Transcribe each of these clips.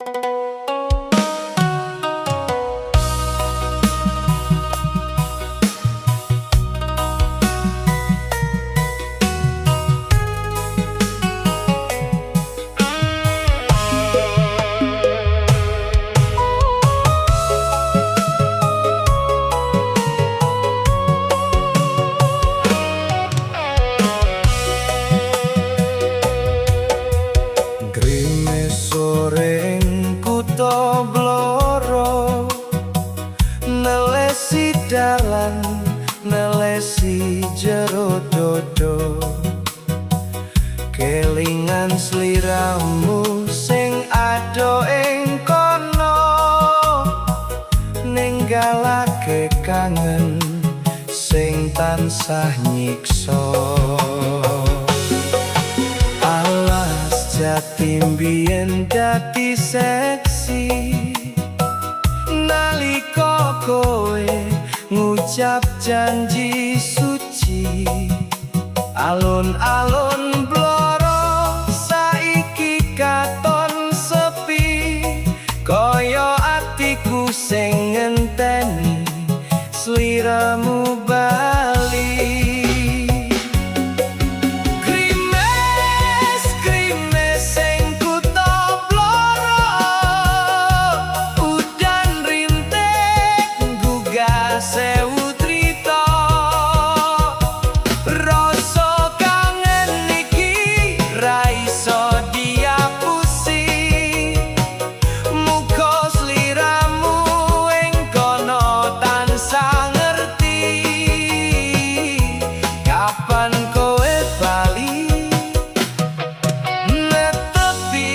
Grimis sore ing kutha Blora, nelesi dalan, nelesi jero dodo, kelingan sliramu sing ado ing kono, ninggalake kangen sing tansah nyiksa. Alas jati mbiyen dadi seksi nalika kowe ngucap janji suci. Alun-alun Blora saiki katon sepi, kaya atiku sing ngenteni sliramu bali. Grimes, grimes ing kutha Blora, udan rintik nggugah sewu trita. Rasa kangen iki ra iso diapusi, muga sliramu ing kono tansah ngerti. Kapan kowe bali netepi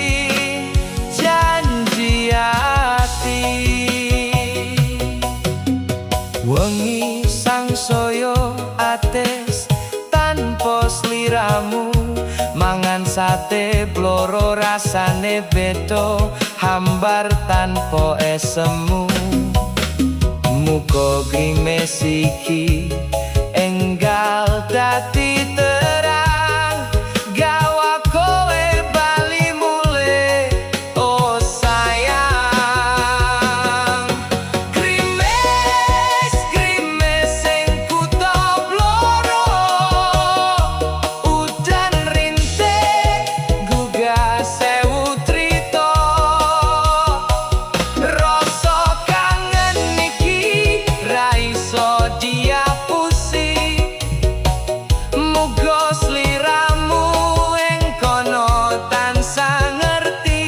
janji ati? Wengi sangsaya atis tanpa sliramu, mangan sate Blora rasane beda, hambar tanpa esemu. Muga grimes iki enggal dadi terang, gawa kowe bali mulih, oh sayang. Grimes, grimes ing kutha Blora, udan rintik nggugah sewu trita. Rasa kangen iki ra iso diapusi, muga sliramu ing kono tansah ngerti.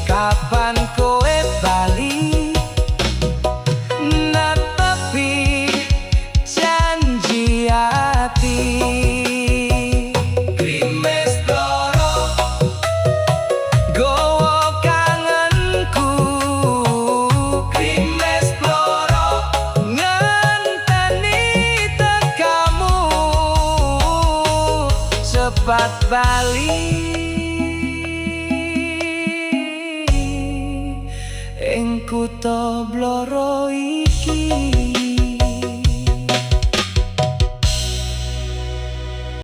Kapan kowe bali netepi janji ati? Grimes Blora gowo kangenku, grimes Blora ngenteni tekamu, cepat bali ing kutha Blora iki.